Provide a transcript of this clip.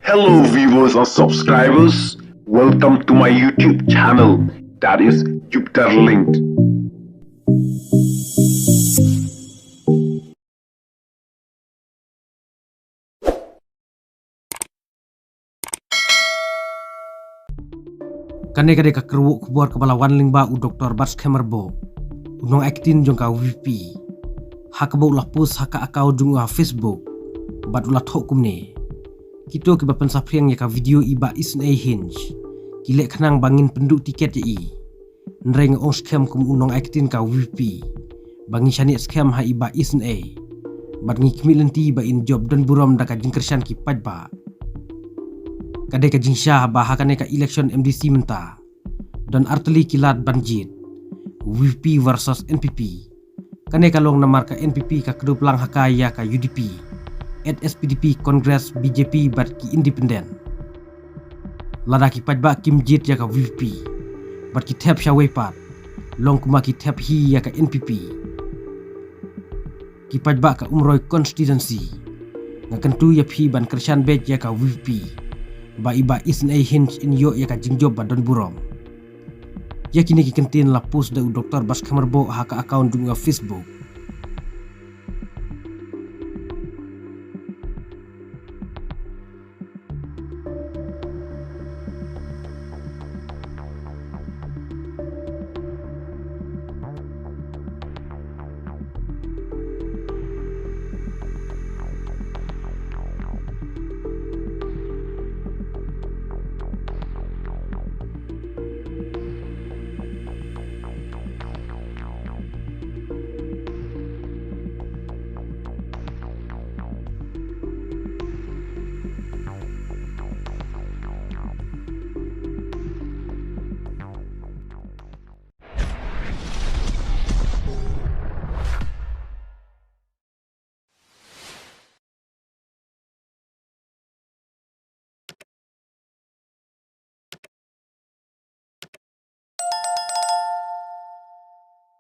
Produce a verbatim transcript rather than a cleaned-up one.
Hello viewers and subscribers, welcome to my YouTube channel, that is Jupiter Linked. Kane ka dei ka kyrwoh khubor kaba la wan lyngba u Doktor Batskhem Rbok, u nongaiktien jong ka VPP, ha kaba u la post ha ka account jong u ha Facebook, bad u la thoh kumne: Kito kiba pynsaphriang ïa ka video i Bah Isynei Hinge, ki leh khnang ba ngin pynduh tiket ïa i. Hynrei nga ong skhem kum u nongaiktien ka VPP ba ngi shaniah skhem ha i Bah Isynei, bad ngi khmih lynti ba in jop donburom da ka jingkyrshan ki paidbah. Ka dei ka jingshisha ba ha kane ka election MDC mynta don artylli ki lad ban jied, VPP versus NPP. Kane ka long namar ka NPP ka kdup lang ha ka ïa ka UDP, HSPDP, Congress, BJP bad ki independent. Lada ki paidbah kim jied ïa ka VPP bad ki thep shawei pat, long kumba ki thep hi ïa ka NPP. Ki paidbah ka Umroi constituency, nga kyntu ïa phi ban kyrshan beit ïa ka VPP, ba i Bah Isynei Hinge in ïoh ïa ka jingjop ba donburom. Ïa kine ki kyntien la post da u Doktor Batskhem Rbok ha ka account jong u ha Facebook.